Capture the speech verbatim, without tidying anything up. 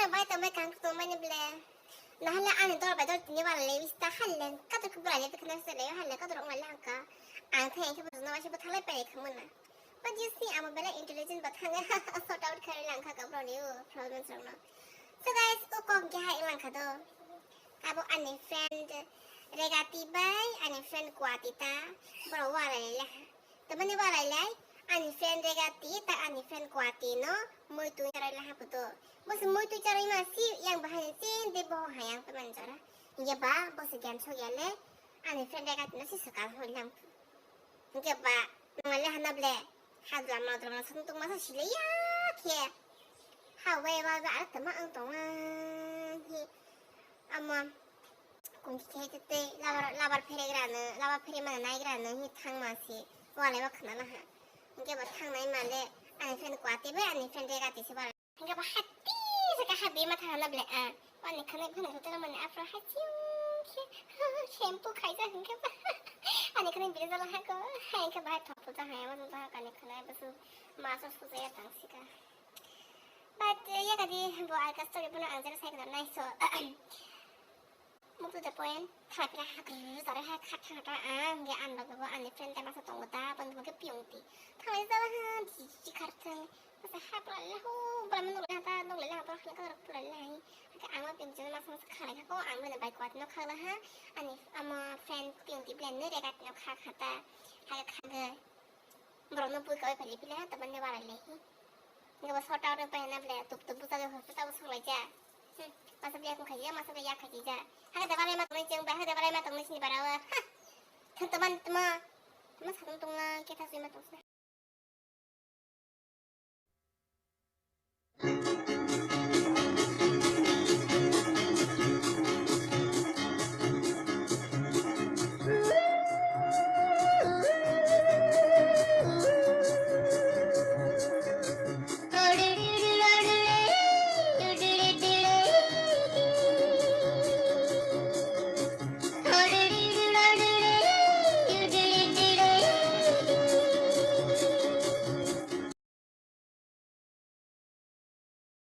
Bai tongbai kang tongbai ni ble. Nahale ani dor bai dor tini wala le bista halle kator ke bwlai le khna se le halle kator ong le hangka. Ang thai ke bujno wasi bwthalai pai khmana. But you see, amo bela intelligent ba thanga sort out khari langkha ka bro ni problem song no. So guys, o kok ge hai langkha do. Abo ani friend Regati bai ani friend Kwati ta bro wala le. Tamani barai lai, ani friend Regati, ta ani friend Kwati no, muitwi charai laha puto. Bosi muitwi charai ma si, yang bahai chin de boho hayang pe manjara. Hingke ba, bosi gen so yale, ani friend Regati no si sakal hoi lang. Hingke ba, nang le hana ble, hadra madra ma sung tung ma sa sile ya khe. Ha we ba ba ar tama ang tong a hi. Ama, Kung khe khe tei labar, labar pheregrano, labar pheremano naigrano hi thangma se, wale bo khna naha. Hingke bo thangnai male, ani friend Kwati bai, ani friend Regati se bara. Hingke bo hati se ka habi ma thangna ble a. Ani khna phana hotel mani afro ha ching khe, shampoo khaija hingke bo. Ani khna bile jala ha ko, ha hingke bo ha thok puja ha, ama jala ha kani khna bo su, ma so su ya tang sika. But, eh, ya kadi bo alka story bono ang jera sai khna nai so. Move to the point, thapira hakru jare ha khat thang ta ang ge an bago ani friend ta masa tongo ta ban bo ke piung ti. Thangai jala ha ji ji khar thang. Masa ha pura le ho, pura manu le ha ta dong le ha pura khan ka pura le ha. Ka ang ma piung jala masa masa khalai ha ko ang mene bai kwat no khala ha. Ani ama friend piung ti plan ne re kat no kha kha ta. Ha kha ge. Borokno bui kawi phai pila ha, tabani bara lehi. Nge bo sort out pai na ble, tup tup busa ge hospital bo songlai ja. Hmm, masa ble kung khaija, masa ble ya khaija. Hake da bara ma tongnai cheng bai, hake da bara ma tongnai sini bara wa. Ha. Than taman tama. Tama satung tongna, ke tha sui ma tongsa.